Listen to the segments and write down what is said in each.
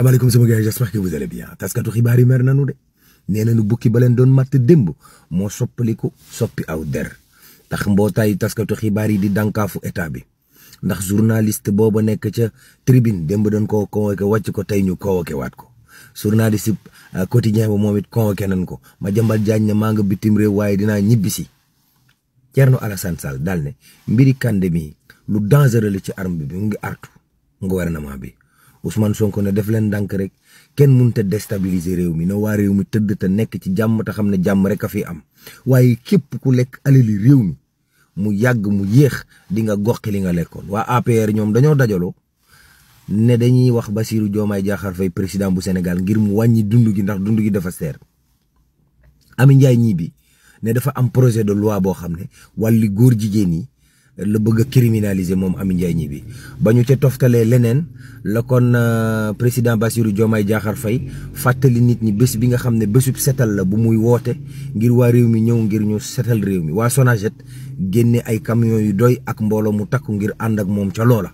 asalaamaaleykum sama gars yi j'espère que vous allez bien taskatu xibaar yi mer nanu de nee nañu bukki ba leen doon matt démb moo soppaliku soppi aw der tax mbootaayu taskatu xibaar yi di dànkaafu état bi ndax journaliste booba nekk ca tribune démb doon ko convoqué wàcc ko tey ñu convoqué waat ko journaliste quotidien ba moom it convoqué nañ ko Madiambal Diagne ne maa nga bitim réew waaye dinaa ñibbisi Thierno Alassane Sall daal ne mbiri Kandé mi lu dangereux la ci arme bi mu ngi artu gouvernement bi Ousmane Sonko ne def leen ndànk rek kenn mënut a déstabiliser réew mi na waa réew mi tëdd te nekk ci jàmm te xam ne jàmm rek a fi am waaye képp ku lekk alali réew mi mu yàgg mu yéex di nga goxi li nga lekkoon. waa APR ñoom dañoo dajaloo ne dañuy wax Bassirou Diomaye Diakhar Faye président bu Sénégal ngir mu wàññi dund gi ndax dund gi dafa seer. Amy Ndiaye ñii bi ne dafa am projet de loi boo xam ne wàllu góor jigéen yi la bëgg a criminaliser moom Amy Ndiaye ñi bi ba ñu ca toftalee leneen la kon président Bassirou Diomaye Diakhar Faye fàttali nit ñi bés bi nga xam ne bésub setal la bu muy woote ngir waa réew mi ñëw ngir ñu setal réew mi waa Sonaget génne ay camions yu doy ak mbooloo mu takku ngir ànd ak moom ca loola.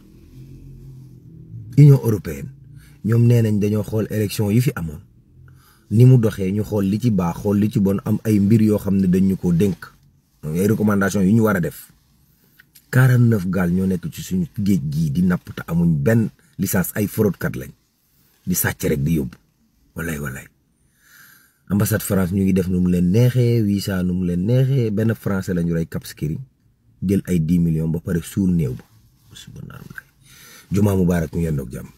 Union européenne ñoom nee nañ dañoo xool élection yi fi amoon ni mu doxee ñu xool li ci baax xool li ci bon am ay mbir yoo xam ne dañ ñu ko dénk ay recommandations yu ñu war a def. 49 gaal ñoo nekk ci suñu géej gii di napp te amuñ benn licence ay fraudekat lañ di sàcc rek di yóbbu walay ambassade France ñu ngi def nu mu leen neexee visa nu mu leen neexee benn français lañu rey Cap Skirring jël ay 10 millions ba pare suul néew ba jumaa mubaarak ñu yendoog jàmm